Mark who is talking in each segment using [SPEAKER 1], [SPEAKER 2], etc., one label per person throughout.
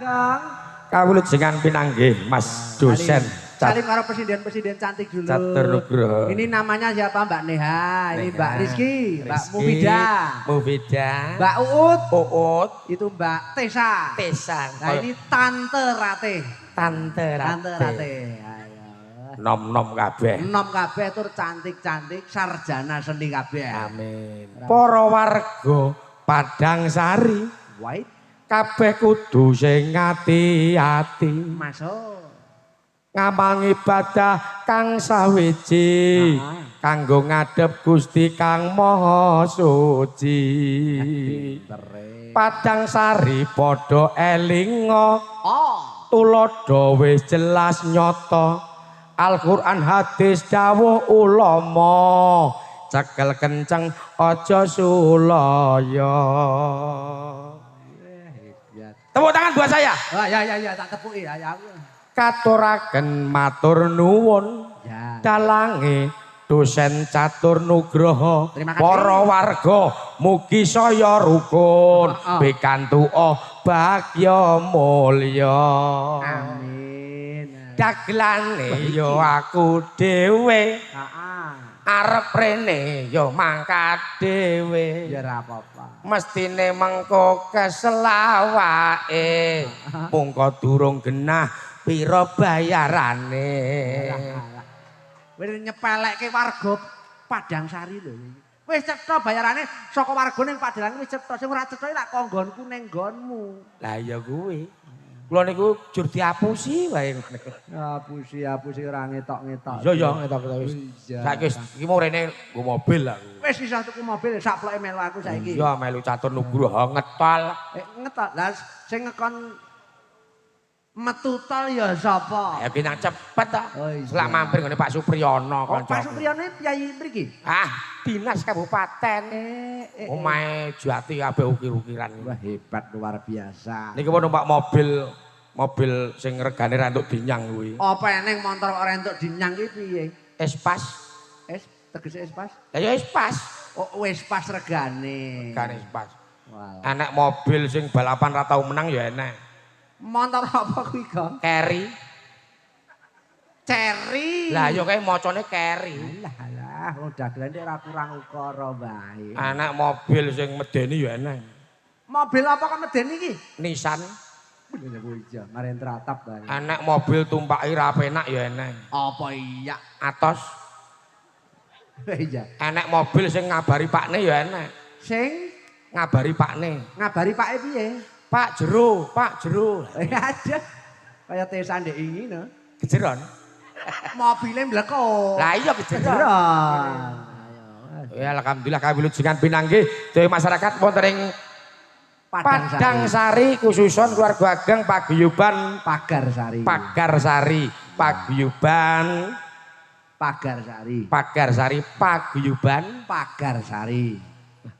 [SPEAKER 1] Kang.
[SPEAKER 2] Kawulujengan pinanggih Mas dosen.
[SPEAKER 1] Salim karo presiden-presiden cantik dulu.
[SPEAKER 2] Catur Nugroho.
[SPEAKER 1] Ini namanya siapa, Mbak Neha, ini
[SPEAKER 2] Neha,
[SPEAKER 1] Mbak Rizky, Mbak
[SPEAKER 2] Rizky,
[SPEAKER 1] Mufida,
[SPEAKER 2] Mufida,
[SPEAKER 1] Mbak Uut,
[SPEAKER 2] Uut,
[SPEAKER 1] itu Mbak Tesa.
[SPEAKER 2] Tesa.
[SPEAKER 1] Nah, ini Tante Rate.
[SPEAKER 2] Tante Rate.
[SPEAKER 1] Tante Rate. Ayo.
[SPEAKER 2] Nom-nom kabeh.
[SPEAKER 1] Enom kabeh tur cantik-cantik, sarjana seni kabeh.
[SPEAKER 2] Amin. Para warga Padang Sari
[SPEAKER 1] White
[SPEAKER 2] kabeh kudu sing ati-ati.
[SPEAKER 1] Masuk.
[SPEAKER 2] Ngamal ibadah kang sawiji kanggo ngadep Gusti kang Maha Suci.
[SPEAKER 1] Pintere.
[SPEAKER 2] Padang Sari padha elinga,
[SPEAKER 1] Oh.
[SPEAKER 2] tulodo wis jelas nyata. Al-Qur'an hadis dawuh ulama, cekel kenceng aja sulaya.
[SPEAKER 1] Ya.
[SPEAKER 2] Tepuk tangan buat saya.
[SPEAKER 1] Oh, ya ya ya, tak tepuki ya ya.
[SPEAKER 2] Katuraken matur nuwun
[SPEAKER 1] Ya.
[SPEAKER 2] dalange dosen Catur Nugroho.
[SPEAKER 1] Terima kasih.
[SPEAKER 2] Para warga mugi saya rukun, pikantuka bagya mulya.
[SPEAKER 1] Amin.
[SPEAKER 2] Dagelane ya aku dhewe,
[SPEAKER 1] Heeh.
[SPEAKER 2] arep rene ya mangkat dhewe.
[SPEAKER 1] Ya ora apa-apa.
[SPEAKER 2] Mestine mengko keselawake, mungko durung genah pira bayarane.
[SPEAKER 1] Alah. Wis nyepelekke warga Padang Sari lho. Wis cetha bayarane saka warga ning Padang wis cetha. Sing ora cetha lak kanggonku ning nggonmu.
[SPEAKER 2] Lah ya kuwi. Kula niku jur diapusi wae ngono.
[SPEAKER 1] Apusi apusi ora ngetok-ngetok.
[SPEAKER 2] Iya ya ngetok-ngetok wis.
[SPEAKER 1] Iya.
[SPEAKER 2] Saiki wis iki mau rene nggo mobil aku.
[SPEAKER 1] Wis iso tuku mobil sak ploke melu aku saiki.
[SPEAKER 2] Iya, melu Catur Nugroho ngetol.
[SPEAKER 1] Eh, ngetok. Lah sing ngekon metu tol ya sapa?
[SPEAKER 2] Ya ki nang cepet ta.
[SPEAKER 1] Oh, iya.
[SPEAKER 2] Selak mampir nggone Pak Supriyono
[SPEAKER 1] Oh, Pak
[SPEAKER 2] kancaku.
[SPEAKER 1] Supriyono piyayi mriki.
[SPEAKER 2] Ah, dinas kabupaten.
[SPEAKER 1] Eh.
[SPEAKER 2] Omahe Jati kabeh ukir-ukiran.
[SPEAKER 1] Wah, hebat luar biasa.
[SPEAKER 2] Niki pun numpak mobil, mobil sing regane ra entuk dinyang kuwi.
[SPEAKER 1] Apa eneng motor kok ora entuk dinyang ki piye?
[SPEAKER 2] Espas.
[SPEAKER 1] Es tegese espas?
[SPEAKER 2] Lah ya espas.
[SPEAKER 1] Oh, wis pas regane.
[SPEAKER 2] Regane espas.
[SPEAKER 1] Walah.
[SPEAKER 2] Enek mobil sing balapan ra tau menang ya enek.
[SPEAKER 1] Motor apa kuwi, Gong?
[SPEAKER 2] Carry.
[SPEAKER 1] Cherry.
[SPEAKER 2] Lah ya kae macane carry.
[SPEAKER 1] Alah alah, wong dagelan ora kurang ukara wae.
[SPEAKER 2] Enek mobil sing medeni ya enek.
[SPEAKER 1] Mobil apa kok medeni iki?
[SPEAKER 2] Nissan.
[SPEAKER 1] Lha iya, maren tratap bae.
[SPEAKER 2] Enek mobil tumpaki ra penak ya enek.
[SPEAKER 1] Apa iya?
[SPEAKER 2] Atos.
[SPEAKER 1] Iya.
[SPEAKER 2] Enek mobil sing ngabari pakne ya enek.
[SPEAKER 1] Sing
[SPEAKER 2] Ngabari pakne.
[SPEAKER 1] Ngabari pake piye?
[SPEAKER 2] Pak jero, Pak jero.
[SPEAKER 1] Ada. Kaya tesan ndek ingi no.
[SPEAKER 2] Kejeron.
[SPEAKER 1] Mobile mlekuk.
[SPEAKER 2] Lah iya kejeron.
[SPEAKER 1] Kejeron.
[SPEAKER 2] Ya alhamdulillah kawilujengan pinanggih dewe masyarakat wonten ing Padang Sari khususon keluarga ageng paguyuban
[SPEAKER 1] Pagar Sari.
[SPEAKER 2] Pagar Sari, paguyuban
[SPEAKER 1] Pagar Sari.
[SPEAKER 2] Pagar Sari, paguyuban.
[SPEAKER 1] Pagar Sari.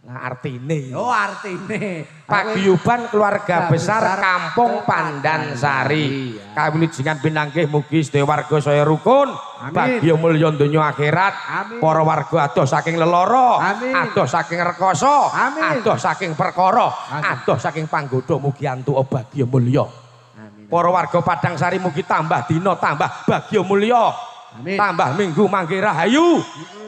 [SPEAKER 2] Lah artine.
[SPEAKER 1] Oh, artine.
[SPEAKER 2] Paguyuban keluarga besar Kampung Pandan Sari.
[SPEAKER 1] Iya.
[SPEAKER 2] Kawilujengan pinanggih mugi sedaya warga saya rukun,
[SPEAKER 1] Amin.
[SPEAKER 2] bagya mulya donya akhirat.
[SPEAKER 1] Amin.
[SPEAKER 2] Para warga adoh saking leloro,
[SPEAKER 1] Amin.
[SPEAKER 2] adoh saking rekoso,
[SPEAKER 1] Amin.
[SPEAKER 2] adoh saking perkara,
[SPEAKER 1] Amin.
[SPEAKER 2] adoh saking panggoda mugi antuk bagya mulya.
[SPEAKER 1] Amin.
[SPEAKER 2] Para warga Padang Sari mugi tambah dina tambah bagya mulya.
[SPEAKER 1] Amin.
[SPEAKER 2] Tambah minggu mangke rahayu,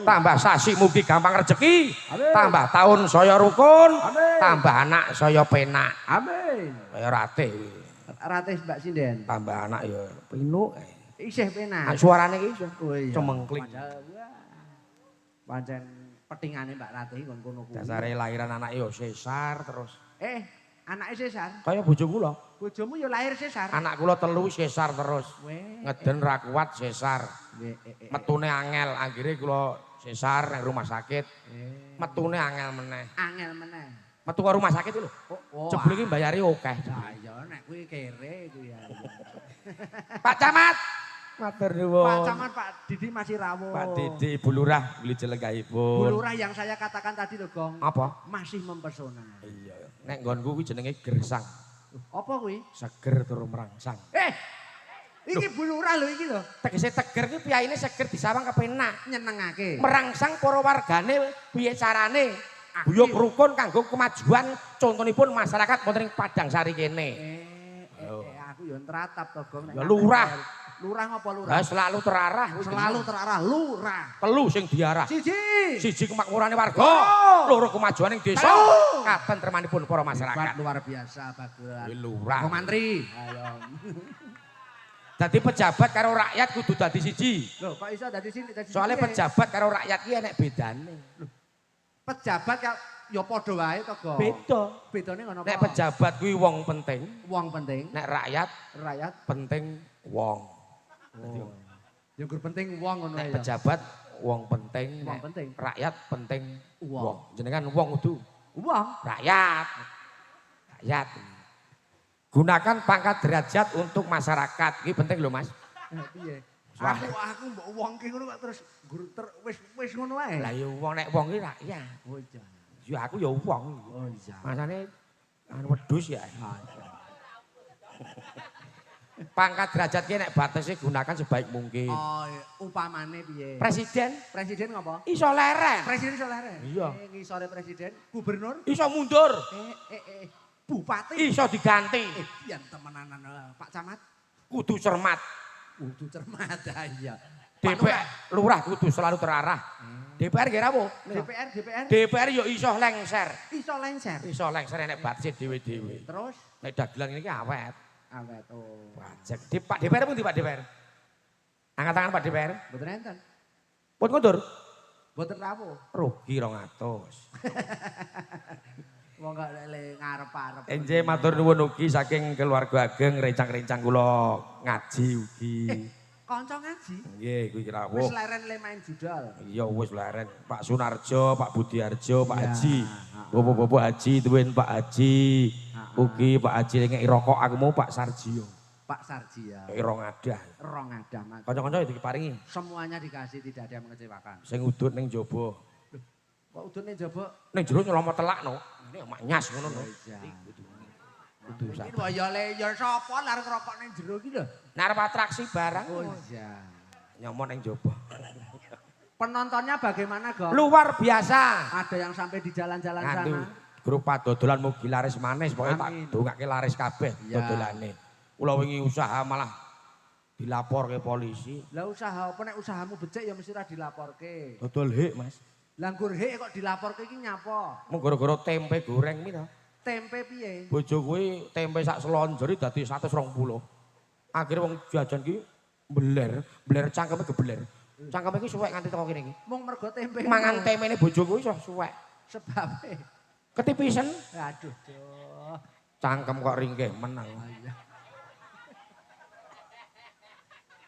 [SPEAKER 2] tambah sasi mugi gampang rejeki,
[SPEAKER 1] Amin.
[SPEAKER 2] tambah tahun saya rukun,
[SPEAKER 1] Amin.
[SPEAKER 2] tambah anak saya penak.
[SPEAKER 1] Amin.
[SPEAKER 2] Kaya rate kuwi.
[SPEAKER 1] Rate Mbak Sinden.
[SPEAKER 2] Tambah anak ya pinuk.
[SPEAKER 1] Isih penak.
[SPEAKER 2] Ah, suarane iki iso
[SPEAKER 1] Oh iya.
[SPEAKER 2] cemengkling.
[SPEAKER 1] Padahal, wah. Pancen petingane Mbak Ratih nggon kono kuwi.
[SPEAKER 2] Dasare lahiran anak yo sesar terus.
[SPEAKER 1] Eh, anake sesar.
[SPEAKER 2] Kaya bojo kula.
[SPEAKER 1] Bojomu yo lahir sesar.
[SPEAKER 2] Anak kula telu sesar terus.
[SPEAKER 1] Weh.
[SPEAKER 2] Ngeden ra kuat sesar.
[SPEAKER 1] Eh, eh, eh,
[SPEAKER 2] Metune angel, akhire kula sesar nang rumah sakit.
[SPEAKER 1] eh.
[SPEAKER 2] Metune angel meneh.
[SPEAKER 1] Angel meneh.
[SPEAKER 2] Metu ke rumah sakit lho.
[SPEAKER 1] Oh, oh.
[SPEAKER 2] Jebule iki mbayari akeh.
[SPEAKER 1] Lah iya nek kuwi kere kuwi ya.
[SPEAKER 2] Pak Camat. Matur nuwun.
[SPEAKER 1] Pak Camat, Pak Didi masih rawuh.
[SPEAKER 2] Pak Didi, Ibu Lurah, wilujeng lenggahipun.
[SPEAKER 1] Bu Lurah yang saya katakan tadi lho, Gong.
[SPEAKER 2] Apa?
[SPEAKER 1] Masih mempesona.
[SPEAKER 2] Iya. Nek nggonku kuwi jenenge gersang.
[SPEAKER 1] Apa kuwi?
[SPEAKER 2] Seger tur merangsang.
[SPEAKER 1] Eh. Iki Bu Lurah lho iki lho.
[SPEAKER 2] Tegese teger ki piyayine seger disawang kepenak.
[SPEAKER 1] Nyenengake.
[SPEAKER 2] Merangsang para wargane piye carane guyub rukun kanggo kemajuan contonipun masyarakat wonten ing Padang Sari kene.
[SPEAKER 1] Eh, eh, eh. ya tratap to, Gong. Nek
[SPEAKER 2] Ya, lurah.
[SPEAKER 1] Lurah apa lurah?
[SPEAKER 2] Lah selalu terarah.
[SPEAKER 1] Selalu terarah lurah.
[SPEAKER 2] Telu sing diarah.
[SPEAKER 1] Siji.
[SPEAKER 2] Siji kemakmurane warga,
[SPEAKER 1] Loro.
[SPEAKER 2] loro kemajuaning desa,
[SPEAKER 1] Telu.
[SPEAKER 2] katentremanipun para
[SPEAKER 1] Hebat,
[SPEAKER 2] masyarakat.
[SPEAKER 1] luar biasa bagulan.
[SPEAKER 2] Kuwi lurah.
[SPEAKER 1] Wong mantri. Ayo.
[SPEAKER 2] Dadi pejabat karo rakyat kudu dadi siji.
[SPEAKER 1] Loh, kok iso dadi sini dadi
[SPEAKER 2] Soalnya
[SPEAKER 1] siji?
[SPEAKER 2] Pejabat karo rakyat ki enek bedane.
[SPEAKER 1] Pejabat ya ya padha wae to, Gong.
[SPEAKER 2] Beda.
[SPEAKER 1] Bedane ngono apa?
[SPEAKER 2] Nek pejabat kuwi wong penting,
[SPEAKER 1] wong penting,
[SPEAKER 2] nek rakyat
[SPEAKER 1] rakyat
[SPEAKER 2] penting wong.
[SPEAKER 1] Oh. Ya gur penting wong ngono
[SPEAKER 2] Nek
[SPEAKER 1] ya.
[SPEAKER 2] pejabat wong penting,
[SPEAKER 1] Wong
[SPEAKER 2] nek
[SPEAKER 1] penting.
[SPEAKER 2] rakyat penting
[SPEAKER 1] Wong.
[SPEAKER 2] wong. Jenengan wong kudu
[SPEAKER 1] Wong.
[SPEAKER 2] rakyat. Rakyat. Gunakan pangkat derajat untuk masyarakat. Ini penting loh, Mas.
[SPEAKER 1] Eh, piye?
[SPEAKER 2] Wah.
[SPEAKER 1] Aku mbok wong ki ngono kok terus gur ter, wis wis ngono wae.
[SPEAKER 2] Lah ya wong nek wong iki rakyat.
[SPEAKER 1] Oh iya.
[SPEAKER 2] Ya aku ya wong.
[SPEAKER 1] Oh iya.
[SPEAKER 2] Masane anu wedhus ya.
[SPEAKER 1] Ah, iya.
[SPEAKER 2] Pangkat derajat ki nek batese gunakan sebaik mungkin.
[SPEAKER 1] Oh, iya. Upamane piye?
[SPEAKER 2] Presiden
[SPEAKER 1] Presiden ngopo?
[SPEAKER 2] iso leren.
[SPEAKER 1] Presiden iso leren.
[SPEAKER 2] Iya.
[SPEAKER 1] Eh, ngisore presiden, gubernur,
[SPEAKER 2] Iso mundur,
[SPEAKER 1] eh, bupati.
[SPEAKER 2] Iso diganti.
[SPEAKER 1] Eh, biyen temenanan Pak Camat.
[SPEAKER 2] Kudu cermat.
[SPEAKER 1] Kudu cermat ah, iya. Pak
[SPEAKER 2] DPR lurah kudu selalu terarah. DPR kira apa?
[SPEAKER 1] DPR, DPR
[SPEAKER 2] DPR yo iso lengser.
[SPEAKER 1] Iso lengser.
[SPEAKER 2] Iso lengser nek batise dhewe-dhewe.
[SPEAKER 1] Terus
[SPEAKER 2] Nek dagelan ini awet.
[SPEAKER 1] Awet oh.
[SPEAKER 2] Pajak. Di Pak DPR pun di Pak DPR. Angkat tangan Pak DPR.
[SPEAKER 1] Mboten enten.
[SPEAKER 2] Pun kondur.
[SPEAKER 1] Mboten rawuh.
[SPEAKER 2] Rugi 200.
[SPEAKER 1] Wong gak le ngarep-arep.
[SPEAKER 2] Enje matur nuwun ugi saking keluarga ageng rencang-rencang kula ngaji ugi.
[SPEAKER 1] Kanca ngaji.
[SPEAKER 2] Nggih, kuwi rawuh.
[SPEAKER 1] Wis leren le main judol.
[SPEAKER 2] Iya wis leren. Pak Sunarjo, Pak Budiarjo, Pak
[SPEAKER 1] Iya.
[SPEAKER 2] Haji. Bapak-bapak Haji tuwin Pak Haji. Ugi Pak Haji ngeki rokok aku mau Pak Sarjio.
[SPEAKER 1] Pak Sarji ya.
[SPEAKER 2] Ngeki rong adah.
[SPEAKER 1] Rong adah Mas.
[SPEAKER 2] Kanca-kanca diparingi.
[SPEAKER 1] Semuanya dikasih, tidak ada yang mengecewakan.
[SPEAKER 2] Sing udut ning jaba.
[SPEAKER 1] Kok udut ning jaba?
[SPEAKER 2] Ning jero nyelomot telak no. Ini mak nyas ngono no.
[SPEAKER 1] Iya.
[SPEAKER 2] Kudu
[SPEAKER 1] Iki
[SPEAKER 2] sabar.
[SPEAKER 1] wae ya le ya sapa lar ngerokok ning jero iki lho.
[SPEAKER 2] Nek arep atraksi barang
[SPEAKER 1] Oh iya.
[SPEAKER 2] nyomot ning jaba.
[SPEAKER 1] Penontonnya bagaimana, Gong?
[SPEAKER 2] Luar biasa.
[SPEAKER 1] Ada yang sampai di jalan-jalan
[SPEAKER 2] Nganti
[SPEAKER 1] sana.
[SPEAKER 2] Grup dodolan mugi laris manis, pokoke tak
[SPEAKER 1] Amin.
[SPEAKER 2] dongake laris kabeh
[SPEAKER 1] Iya.
[SPEAKER 2] dodolane. Kula wingi usaha malah dilapor ke polisi.
[SPEAKER 1] Lah usaha apa, nek usahamu becik ya mesti ora dilaporke.
[SPEAKER 2] Dodol hik, Mas.
[SPEAKER 1] Lah nggur hik kok dilaporke iki nyapa?
[SPEAKER 2] Mung gara-gara tempe goreng mi to.
[SPEAKER 1] Tempe piye?
[SPEAKER 2] Bojo kuwi tempe sak selonjor iki dadi 120. Akhire wong jajan ki beler, beler cangkeme gebeler. Cangkeme ki suwek nganti teko kene iki.
[SPEAKER 1] Mung mergo tempe.
[SPEAKER 2] Mangan tempene bojo kuwi iso suwek.
[SPEAKER 1] Sebabe.
[SPEAKER 2] Ketipisen.
[SPEAKER 1] Aduh, duh.
[SPEAKER 2] Cangkem kok ringkih menang.
[SPEAKER 1] Ah, iya.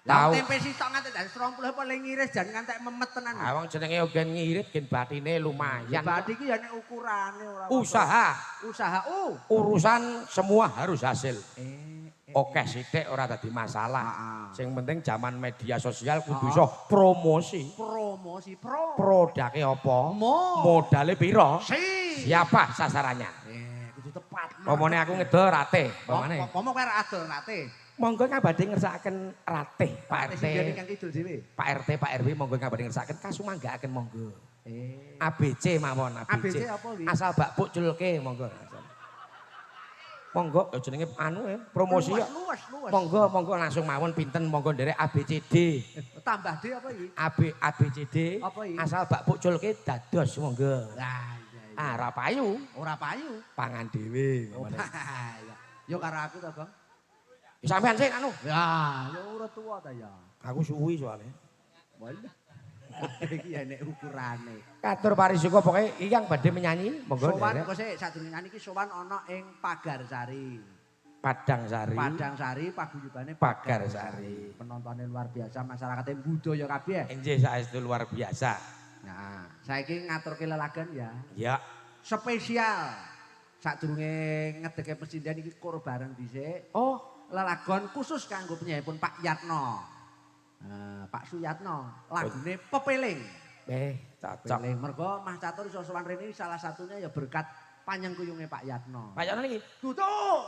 [SPEAKER 1] Lah
[SPEAKER 2] Tahu.
[SPEAKER 1] tempe sitok nganti dadi 20 apa le ngiris jan ngantek memet tenan.
[SPEAKER 2] Ah wong jenenge uga ngirit gen batine lumayan.
[SPEAKER 1] Berarti iki ya nek ukurane ora.
[SPEAKER 2] Usaha,
[SPEAKER 1] Usaha.
[SPEAKER 2] Urusan semua harus hasil.
[SPEAKER 1] Eh,
[SPEAKER 2] Oke sithik ora dadi masalah.
[SPEAKER 1] Heeh.
[SPEAKER 2] Sing penting zaman media sosial kudu iso promosi.
[SPEAKER 1] Promosi pro.
[SPEAKER 2] Produknya apa?
[SPEAKER 1] Mo.
[SPEAKER 2] Modale piro?
[SPEAKER 1] Si.
[SPEAKER 2] Siapa sasarannya?
[SPEAKER 1] Eh, kudu tepat.
[SPEAKER 2] Pomone aku ngedol rate, pomone.
[SPEAKER 1] Pomo kowe ora adol rate.
[SPEAKER 2] Monggo kang badhe ngersakaken rate, Pak
[SPEAKER 1] Rate
[SPEAKER 2] RT.
[SPEAKER 1] sing ingkang kidul dhewe.
[SPEAKER 2] Pak RT, Pak RW monggo kang badhe ngersakaken kasumanggaaken monggo.
[SPEAKER 1] Eh.
[SPEAKER 2] ABC mawon, ABC.
[SPEAKER 1] ABC apa wi?
[SPEAKER 2] Asal bakpuk culke monggo. Monggo ya jenenge anu ya, promosi ya.
[SPEAKER 1] Luwes, luwes.
[SPEAKER 2] Monggo, monggo langsung mawon pinten monggo nderek ABCD.
[SPEAKER 1] Tambah D apa iki?
[SPEAKER 2] AB ABCD.
[SPEAKER 1] Apa iki?
[SPEAKER 2] Asal bakpuk culke dados monggo.
[SPEAKER 1] Lah iya.
[SPEAKER 2] Ah, ora payu,
[SPEAKER 1] Ora payu.
[SPEAKER 2] Pangan dhewe.
[SPEAKER 1] Oh, iya. Yo karo aku to, Gong.
[SPEAKER 2] Sampean sing anu.
[SPEAKER 1] Ya, yo ora tuwa ta ya.
[SPEAKER 2] Aku suwi soalnya.
[SPEAKER 1] Walah. Iki ya nek ukurane.
[SPEAKER 2] Katur parisuka pokoke iki yang badhe menyanyi monggo
[SPEAKER 1] Sowan
[SPEAKER 2] nderek.
[SPEAKER 1] kok sik sadurunge nyanyi iki sowan ana ing Pagarsari.
[SPEAKER 2] Padang Sari.
[SPEAKER 1] Padang Sari paguyubane
[SPEAKER 2] Pagarsari.
[SPEAKER 1] Penontonnya luar biasa, masyarakatnya budaya kabeh.
[SPEAKER 2] Enjih saestu luar biasa.
[SPEAKER 1] Nah, saiki ngaturke lelagon ya.
[SPEAKER 2] Ya.
[SPEAKER 1] Spesial. Sadurunge ngedeke pesinden iki kur bareng dhisik.
[SPEAKER 2] Oh,
[SPEAKER 1] Lelagon khusus kanggo penyayipun Pak Yatno. Nah, Pak Suyatno, lagune Pepeling.
[SPEAKER 2] Eh, cocok.
[SPEAKER 1] Pepeling. Mergo Mas Catur iso sowan rene salah satunya ya berkat panyengkuyunge Pak Yatno.
[SPEAKER 2] Pak Yatno niki.
[SPEAKER 1] Tutuk.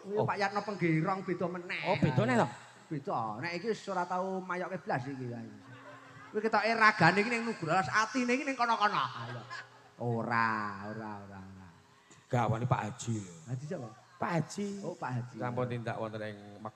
[SPEAKER 2] Oh.
[SPEAKER 1] Pak Yatno penggerong beda meneh.
[SPEAKER 2] Oh, bedane to?
[SPEAKER 1] Beda. Nek iki wis ora tau mayoke blas iki. Kuwi ketoke ragane iki ning Nugraha, atine iki ning kono-kono. Ayo. Ora, ora, ora, ora.
[SPEAKER 2] Gawane Pak Haji lho.
[SPEAKER 1] Haji sapa?
[SPEAKER 2] Pak Haji.
[SPEAKER 1] Oh, Pak Haji.
[SPEAKER 2] Sampun tindak wonten ing